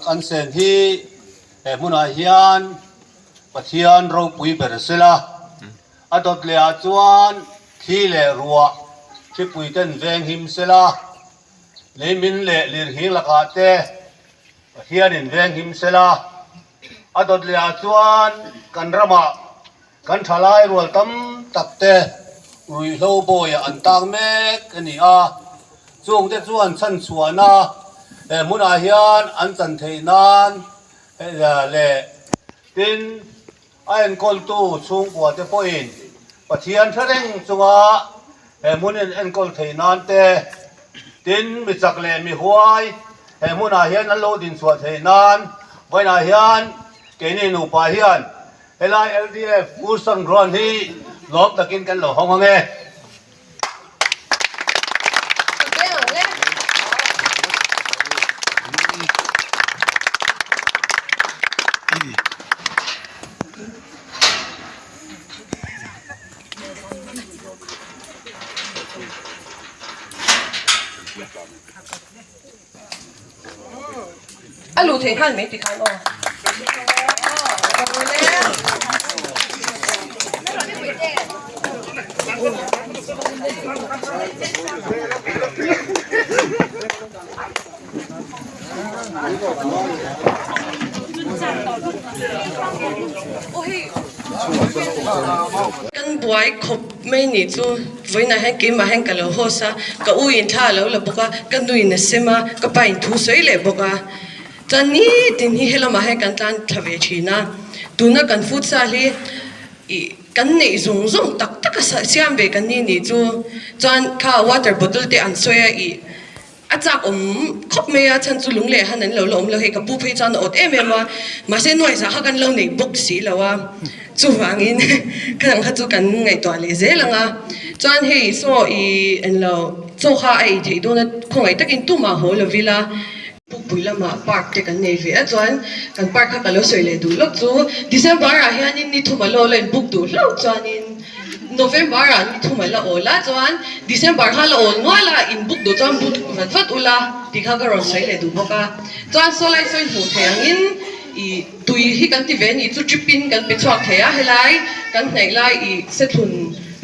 tak an sen hi he hmunah hian Pathian ropui ber sela, a dawt leh ah chuan thli leh ruah thlipui ten veng him sela, leimin leh lirhing lakah te Pathianin veng him sela, a dawt leh ah chuan kan ramah Kan thalai rual tam tak te ruihhlo bawiah an tang mek a ni a, chungte chuan chhanchhuahna he hmunah hian an chan theih nan leh tin a enkawltu chhungkua te pawhin Pathian hre reng chunga he hmun in enkawl theih nan te tin mi chak leh mi huai he hmunah hian an lo dinchhuah theih nan vawiinah hian keini nupa hian Helai LDF Wilson Ground hi lawm takin kan lo hawng ang e. A luh theih nghal mai ti khan aw. Kan buai khawp mai nih chu vawiinah hian keimah hian ka lo host a, ka u in thla a lo la bawk a, ka nu in a sem a, ka pa in thu sawi leh bawk a. Chuan nitin hi helamah hian kan tlan thla ve thin a, tuna kan futsal hi ih kan neih zawng zawng tak tak a siam ve kan ni nih chu. Chuan kha water bottle te an sawi a ih. A chak awm khawp mai a, chhan chu lung leh han an lo la awm lo hei ka pu phei chuan a awt em em a, mahse nuaizah kha kan lo nei bawk si lo a, chuvangin ka dang kha chu kan ngaihtuah leh zel ang a, chuan hei saw i englo chaw kha a ei theih dawn a, khawngaih takin tumah haw lo vil a. Pukpui lamah park te kan nei ve a, chuan kan park kha ka lo sawi leh duh lawk chu December ah hianin ni thuma law la in book duh hlauh chuanin. November ah ni thum a la awl a chuan December kha la awl nual a in book duh chuan book vat vat ula tih kha ka rawn sawi leh duh bawk a. Chuan saw lai sawi hmuh theih angin ih tui hi kan ti ve a nih chu drip in kan pe chhuak thei a helai kan hnaih lai ih Sethlun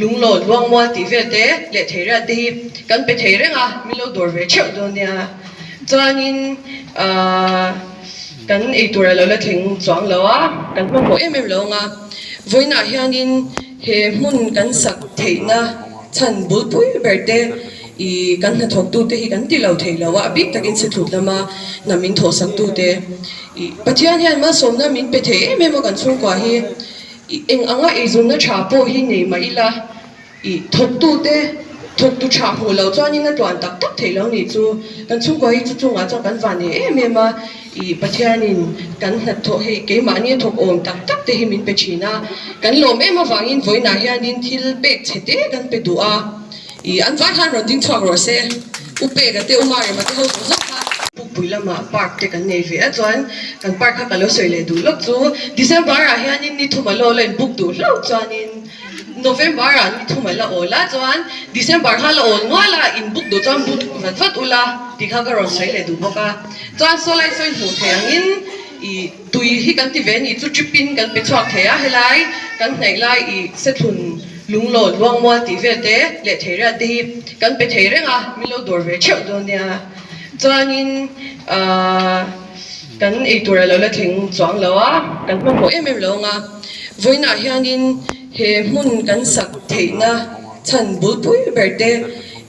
Lunglawn Luangmual tih vel te leh Theiriat te hi kan pe thei reng a min lo dawr ve theuh dawn nia. Chuanin ahh kan eitur a lo la thleng chuang lo a kan hmanhmawh em em lo ang a. Vawiinah hianin he hmun kan sak theihna chhan bulpui ber te ih kan hnathawktute hi kan ti lo thei lo a, a bik takin chhithlut lama hna min thawhsaktute ih Pathian hian malsawmna min pe thei em em a kan chhungkua hi ih eng anga eizawnna tha pawh hi nei mah ila. I thawktute thawktu tha hmuh loh chuanin a tluan tak tak theih lo nih chu. Kan chhungkua hi chu chungah chuan kan van nei em em a, i Pathianin kan hnathawh hei keimahni a thawk awm tak tak te hi min pe thin a. Kan lawm em avangin vawiinah hianin thil pek chhe te kan pe duh a, i an vai khan rawn ding chhuak rawh se. U Peka te, U Marema te ho zawng zawng kha. Pukpui lamah park te kan nei ve a, chuan kan park kha ka lo sawi leh duh lawk chu December ah hianin ni thuma law la in book duh hlauh chuanin November ah ni thum a la awl a chuan December kha la awl nual a in book duh chuan book vat vat ula tih kha ka rawn sawi leh duh bawk a. Chuan saw lai sawi hmuh theih angin ih tui hi kan ti ve nih chu drip in kan pe chhuak thei a helai kan hnaih lai ih Sethlun Lunglawn Luangmual tih vel te leh Theiriat te hi kan pe thei reng a min lo dawr ve theuh dawn nia. Chuanin ahh kan eitur a lo la thleng chuang lo a kan hmanhmawh em em lo ang a. Vawiinah hianin he hmun kan sak theihna chhan bulpui ber te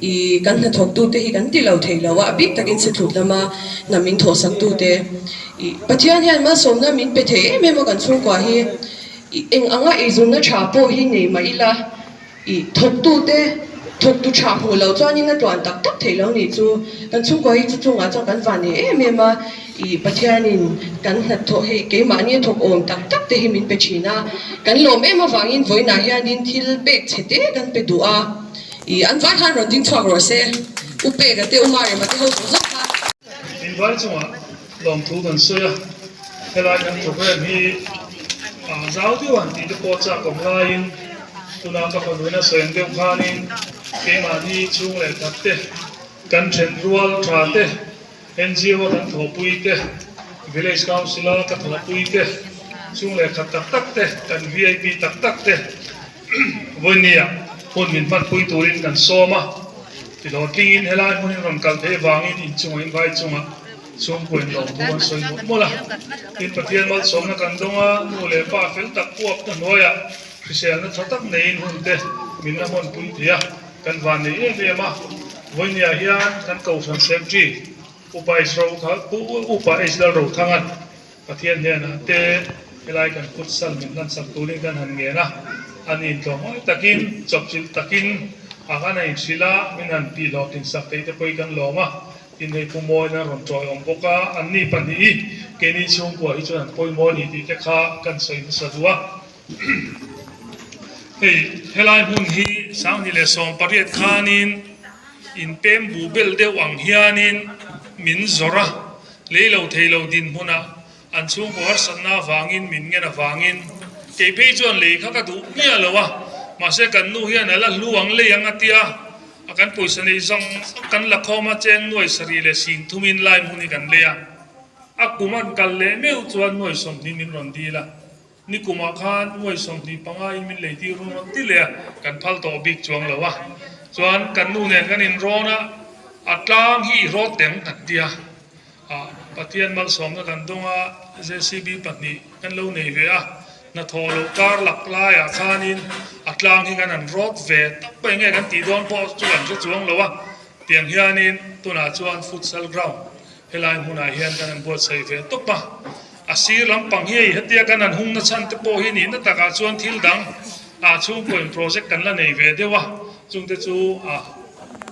ih kan hnathawktute hi kan ti lo thei lo a, a bik takin chhithlut lama hna min thawhsaktute ih Pathian hian malsawmna min pe thei em em a kan chhungkua hi ih eng anga eizawnna tha pawh hi nei mah ila. I thawktute thawktu tha hmuh loh chuanin a tluan tak tak theih lo nih chu. Kan chhungkua hi chu chungah chuan kan van nei em em a, i Pathianin kan hnathawh hei keimahni a thawk awm tak tak te hi min pe thin a. Kan lawm em avangin vawiinah hianin thil pek chhe te kan pe duh a, i an vai khan rawn ding chhuak rawh se. U Peka te, U Marema te ho zawng zawng kha. In vai chungah lawmthu kan sawi a, helai kan program hi zau deuh an tih te pawh chak awm laiin tuna ka fanuin a sawi ang deuh khanin keimahni chhung leh khat te, kan then rual tha te, NGO a kan thawhpui te. Village Council a ka thawhpui te, chung leh khat tak tak te, kan vip tak tak te vawinia hun min hmanpui turin kan sawm a. Tihlawhtlingin helai hmun in rawn kal theih vangin inchungah invai chungah chhungkaw inlawmtu an sawi mawlh mawlh a. Tin, Pathian malsawmna kan dawng a, nu leh pa fel tak uapna hnuaiah hriselna tha tak neiin hun te min la hmanpui thei a, kan van nei em em a. Vawinia hian kan Kohhran Secretary Upa Upa Israel Rothanga'n Pathian hnenah te helai kan futsal min hlansak turin kan han ngen a, a ni tlawmngai takin, chawpchilh takin a kan a inhrilh a, min han tihhlawhtlin sak theih te pawh hi kan lawm a, tin hei Pu Mawina rawn tawiawm bawk a, an ni pahnih hi keini chhungkua hi chuan an pawimawh a ni tih te kha kan sawi hmasa duh a. Hei helai hmun hi 2018 khanin inpem buh bel deuh ang hianin min zawrh a, Lei lo thei lo dinhmunah an chhungkaw harsatna avangin min ngen avangin kei phei chuan lei kha ka duh miah lo a, mahse kan nu hian a la hlu ang lei ang a tia a kan pawisa nei zawng zawng kan la khawm a, cheng nuai sarih leh sing thumin lai hmun hi kan lei a, a kum an kal leh meuh chuan nuai 20 min rawn dil a, nikumah khan nuai 25 in min lei tir run rawn ti leh a, kan phal tawh bik chuang lo a, chuan kan nu nen kan inrawn a, a tlang hi i rawt teng kan tia. Ah Pathian malsawmna kan dawng a, JCB pahnih kan lo nei ve a, hnathawh loh kar lak laiah khanin a tlang hi kan han rawt ve tak pawh enge kan tih dawn pawh chu kan hre chuang lo a, tiang hianin tunah chuan futsal ground helai hmunah hian kan han buatsaih ve tawp a, a sir lampang hi hei hetia kan han hungna chhan te pawh hi nihna takah chuan thil dang ah chhungkaw in project kan la nei ve deuh a, chungte chu ah.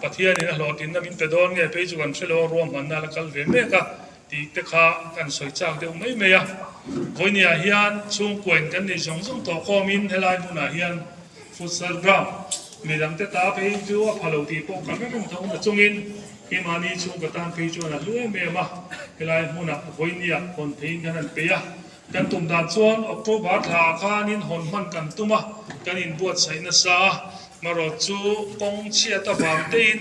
Pathianin a hlawhtlinna min pe dawn nge phei chu kan hre lo a, ruahmanna a la kal ve mek a tih te kha kan sawi chak deuh mai mai a. Vawinia hian chhungkuain kan nei zawng zawng tawh khawmin helai hmunah hian futsal ground midangte ta phei chu a pha lo tih pawh kan hre reng tho na chungin keimahni chhungkaw tan phei chuan a hlu em em a, helai hmunah vawinia hawn theiin kan han peih a. Kan tum dan chuan October thlaah khanin hawn hman kan tum a, kan inbuatsaih nasa a. Marawh chu kawng chhiat avang tein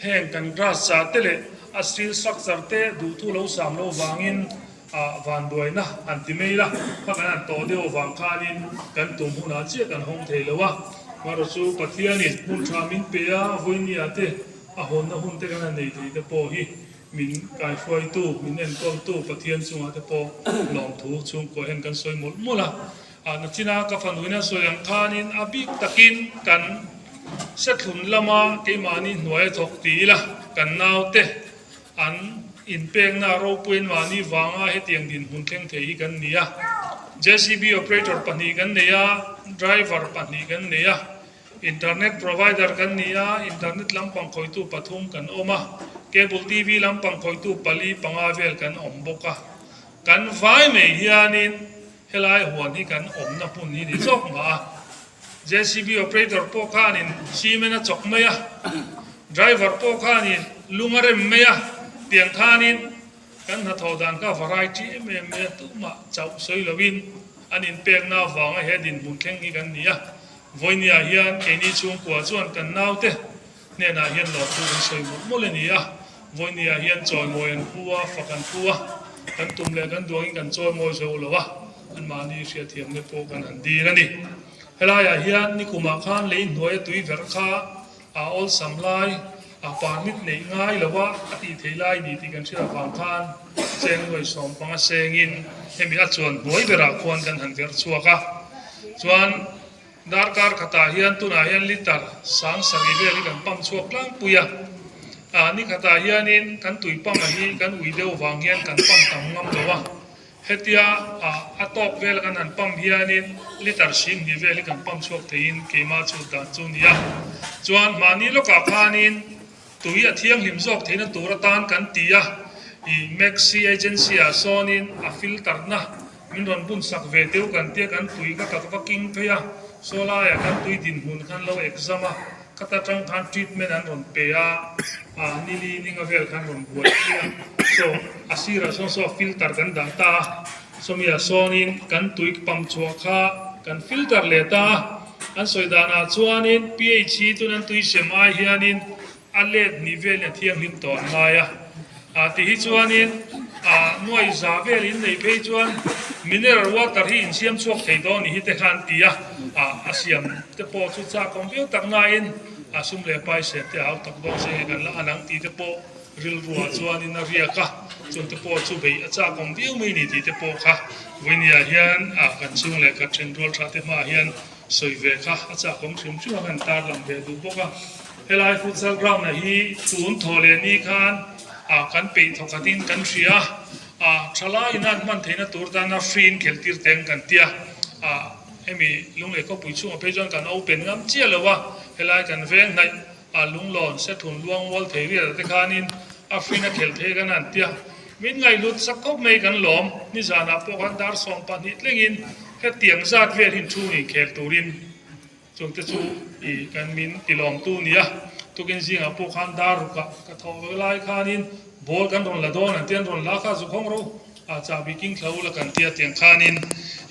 heng kan grass chah te leh a steel structure te duhthu lo sam lo vangin ah vanduaina an ti mai la, kha kan han tawh deuh avang khanin kan tum hunah chiah kan hawng thei lo a. Marawh chu Pathianin hmun tha min pe a, vawinia te a hawnna hun te kan han nei thei te pawh hi min kaihruaitu, min enkawltu Pathian chungah te pawh lawmthu chhungkua hian kan sawi mawlh mawlh a. A nachina ka fanuin a sawi ang khanin a bik takin kan sethlun lama keimahni hnuai a thawk ti ila kan naute an inpekna a ropuiin mahni vanga hetiang dinhmun thleng thei hi kan ni a. JCB operator pahnih kan nei a, driver pahnih kan nei a, internet provider kan ni a, internet lampang khawitu pathum kan awm a, cable TV lampang khawitu pali panga vel kan awm bawk a. Kan vai mai hianin Helai huan hi kan awmna hmun hi ni zawk mah a, JCB operator pawh khanin cement a chawk mai a, driver pawh khanin lung a rem mai a, tiang khanin kan hnathawh dan kha variety em em mai a, tumah chauh sawi loin an inpekna avanga he dinhmun thleng hi kan ni a. Vawinia hian keini chhungkua chuan kan naute hnenah hian lawmthu kan sawi mawlh mawlh a ni a, vawinia hian chawimawi an phu a, fak an phu a, kan tum leh kan duangin kan chawimawi zo lo a, anmahni hriatthiamna pawh kan han dil a ni. Helaiah hian nikumah khan lei hnuaia tui verh kha a awlsam lai, a permit neih ngai lo a, a tih theih lai ni tih kan hriat avang khan cheng nuai 15 sengin hemi a chuan hnuai berah khuan kan han verh chhuak a, chuan Darkar khatah hian tunah hian litre 7000 vel hi kan pump chhuak tlangpui a, ah ni khatah hianin kan tui pump a hi kan ui deuh vang hian kan pump tam ngam lo a, hetia ah a tawk vel kan han pump hianin litre 20 vel hi kan pump chhuak theiin keimah chhut dan chu a ni a. Chuan mahni lawkah khanin tui a thianghlim zawk theihna tur atan kan ti a, ih Maxi agency ah sawnin a filter na Min rawn bun sak ve teu kan tia kan tui ka tak va king phei a, saw laiah kan tui dinhmun khan lo exam a, khata tang khan treatment an rawn pe a, ah nili ninga vel khan rawn buai phei a, saw a sirah sawn saw filter kan dah ta a, sawmiah sawnin kan tui pump chhuah kha kan filter leh ta a, an sawi danah chuanin pH hi tun an tui sem ai hianin a let ni velin a thianghlim tawh an ngai a, ah ti hi chuanin. A nuai za vel in neih phei chuan mineral water hi in siam chhuak thei dawn ni hi te kha an ti a, a a siam te pawh chu chak awm viau tak nain a sum leh pai sen te a hau tak dawn se nge kan la an ang tih te pawh rilruah chuanin a riak a, chung te pawh chu beih a chak awm viau mai ni tih te pawh kha vawinia hian a kan chhung leh khat then rual tha te hmaah hian sawi ve kha a chak awm hrim hrim a kan tarlang ve duh bawk a. Helai futsal ground ah hi tun thaw leh ni khan ah kan peih thaw khatin kan hria a, thalai in an hman theihna tur tana free in khelh tir teng kan tia ah hemi Lunglei khawpui chhungah phei chuan kan open ngam chiah lo a, helai kan veng hnaih ah lunglawn sethun luang mual thei riat ah te khanin a free in a khelh theih kan han tia min ngaihhlut sak khawp mai kan lawm nizanah pawh khan dar 12 tlengin hetiang zat vel hin thu in khel turin Chungte chu i kan min ti lawmtu nia, tukin zingah pawh khan dar rukah ka thawh ve lai khanin ball kan rawn la dawn an tia an rawn la kha zu khawng ro a chahbi king thla ula kan tia tiang khanin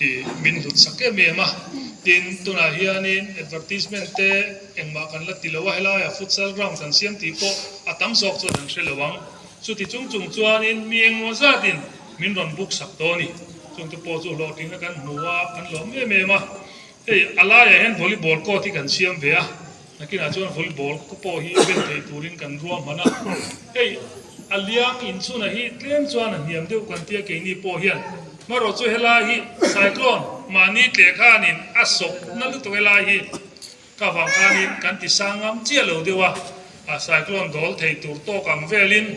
i min hlut sak em em a. Tin, tunah hianin advertisement te engmah kan la ti lo a, helaiah futsal ground kan siam tih pawh a tam zawk chuan an hre lo ang. Chuti chung chung chuanin mi engmaw zatin min rawn book sak dawn a ni. Chungte pawh chu hlawhtlinna kan hmu a, kan lawm em em a. Hei a laiah hian volleyball court hi kan siam ve a, nakinah chuan volleyball pawh hi ven thei turin kan ruahman a. Hei a liang inchhunah hi tlem chuan a hniam deuh kan tia keini pawh hian. Hmarawh chu helai hi cyclone mahni tleh khanin a sawp na lutuk helai hi ka vang khanin kan ti sang ngam chiah lo deuh a, a cyclone dawl thei tur tawk ang velin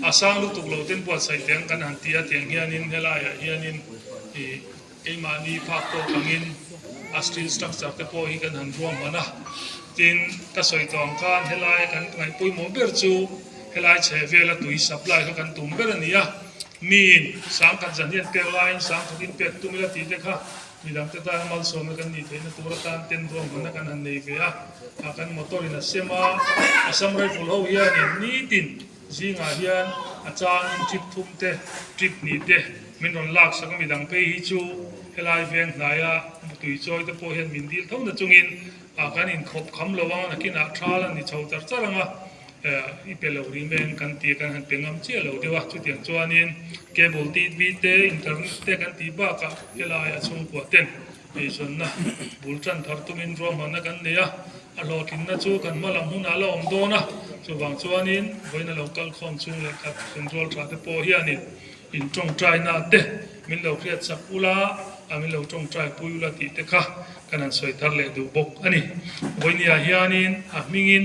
a sang lutuk lo ten buatsaih teng kan han ti a tiang hianin helaiah hianin ih Keimahni phak tawk angin a steel structure te pawh hi kan han ruahman a, tin ka sawi tawh ang khan helai kan ngaihpawimawh ber chu helai chhe vela tui supply kha kan tum ber a ni a, miin sangkhat zan hian pek laiin sangkhat in pek tum ila tih te kha midangte tana malsawmna kan nih theihna tur atan ten ruahmanna kan han nei ve a, a kan motor in a sem a, Assam Rifle ho hianin nitin Zingah hian a changin trip thum te, trip hnih te min rawn lak sak a, midang phei hi chu helai veng hnaia mutui chawi te pawh hian min dil tho na chungin ah kan inkhawp kham lo ang a, nakinah thal a ni chho char char ang a, i pe lo ri meng kan ti a, kan han pe ngam chiah lo deuh a, chutiang chuanin cable TV te, internet te kan tih bakah helai a chhungkua ten eizawnna bul tan thar tumin ruahmanna kan nei a. A hlawhtlinna chu kan hma lam hunah la awm dawn a, chuvang chuanin vawiin a lo kal khawm chung leh khat control tha te pawh hianin in tawngtaina te min lo hriat chak ula a min lo tawngtai pui ula tih te kha kan han sawi thar leh duh bawk a ni. Vawinia hianin a hmingin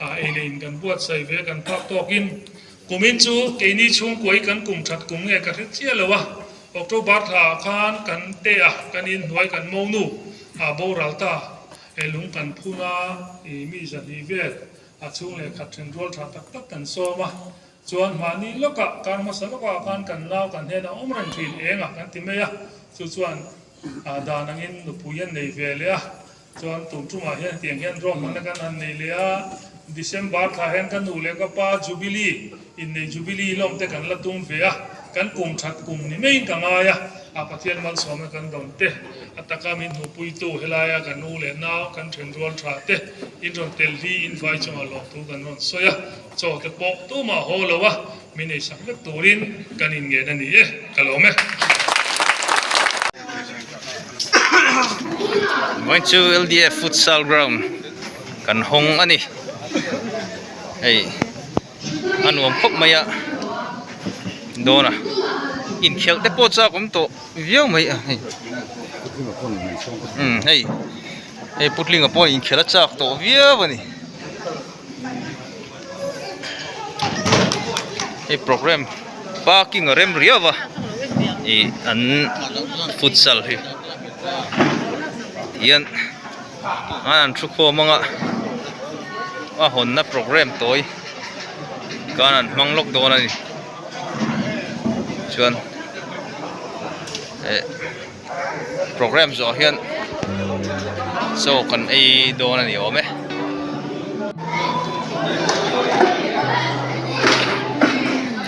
a ei leh in kan buatsaih ve kan phak tawkin kumin chu keini chhungkuai kan kum that kum nge ka hre chiah lo a, October thla ah khan kan te a kan inhnuai kan monu a boral ta. He lung kan phun a, i mi zahnih vel a chhung leh khat then rual tha tak tak kan sawm a, chuan mahni lawkah kar hmasa lawkah khan kan nau kan hnenah awm reng thin eng a kan ti mai a, chu chuan a dan angin nupui an nei ve leh a, chuan tun tumah hian hetiang hian ruahmanna kan han nei leh a, December thla hian ka nu leh ka pa Jubilee Innei Jubilee lawm te kan la tum ve a, kan kum that kum ni maiin ka ngai a, a Pathian malsawmna kan dawn te, a taka min hmuhpuitu helaia kan u leh nau kan then rual tha te in rawn tel hi in vai chungah lawmthu kan rawn sawi a, chaw te pawh tumah haw lo a, min eisak vek turin kan inngen a ni e, ka lawm e. Vawiin chu LDF futsal ground kan hawng a ni hei. A nuam khawp mai a dawn a inkhelh te pawh chak awm tawh viau mai a hei umm hei hei putlinga pawh inkhelh a chak tawh viau a ni hei programme parking a rem riau a ih an futsal hi tihian an thu khawm ang a a hawnna programme tawi khan an hmang lawk dawn a ni chuan eh programme zawh hian chaw kan ei dawn a ni awm e.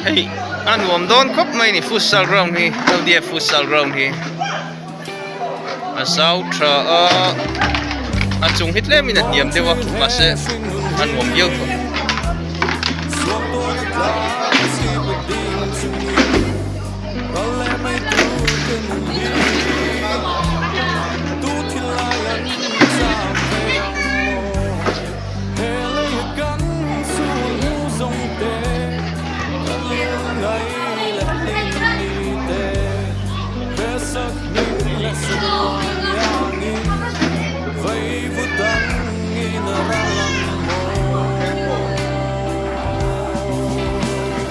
Hei a nuam dawn khawp mai a ni futsal ground hi L D F futsal ground hi. A zau tha a a chung hi tlemin a hniam deuh a mahse a nuam viau tawh.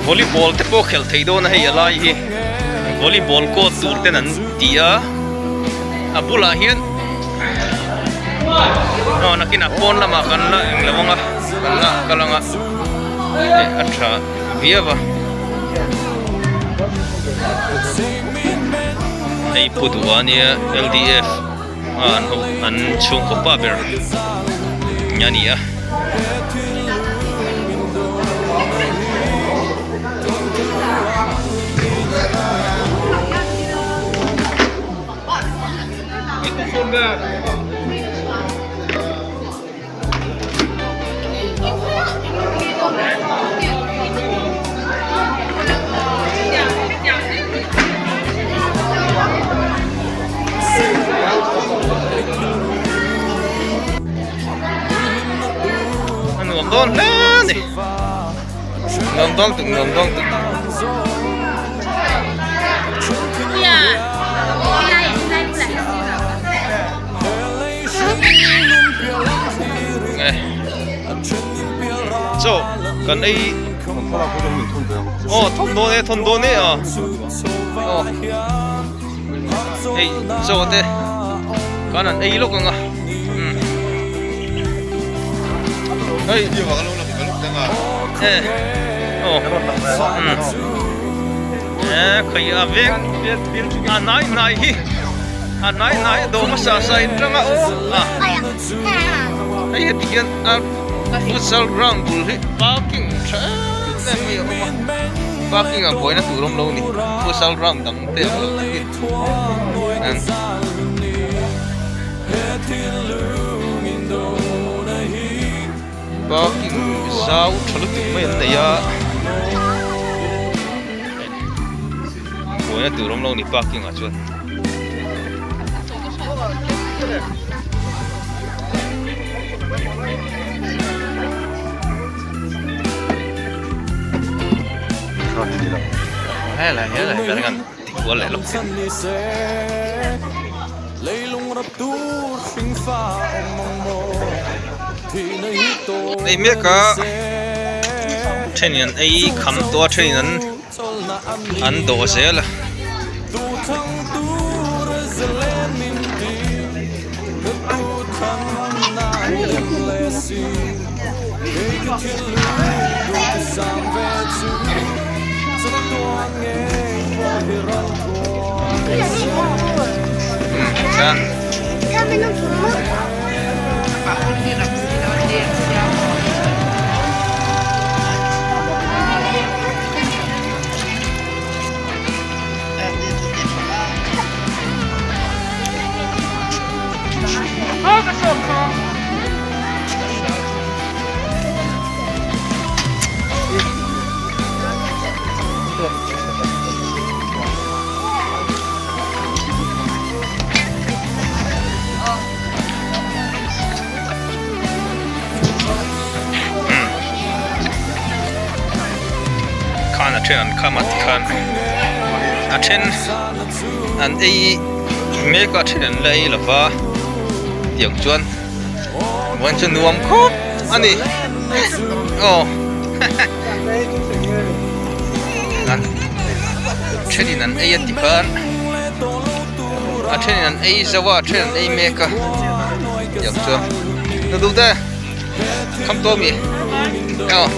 Volleyball te pawh khelh theih dawn a hei a lai hi volleyball court tur ten an ti a a bulah hian aw nakinah pawn lamah kan la eng lo ang a kan la kal ang a eh a tha viau a hei pu duh a nia L D F a an ho an chhungkaw pa ber a ni a. A nuam dawn hle a ni nuam dawn tuk nuam dawn tuk. Chaw kan ei aw thawm dawn e thawm dawn e a aw hei chaw te kan han ei lawk ang a umm hei e aw umm e khawi a veng a hnai hnai hi. A hnai hnai a dawm a sa sa in tang a aw a hei heti hian a futsal ground bul hi parking tha em em mai a awm a parking ah buaina tur awm lo a ni futsal ground dang te ang lo takin parking zau tha lutuk mai an nei a. Buaina tur awm lo ni parking ah chuan. Helai helai kan ngan ti kual leh lawk thei. Ei mek a thenin an ei kham tawh a thenin an. An dawh zel a. Khan a then an kham a tikhan a then an ei mek a then an la ei lova tiang chuan vawiin chu nuam khawp a ni aw an thenin an ei a tikhan a thenin an ei zo a a then an ei mek a tiang chuan nu duh te. Kham tawh mi aw.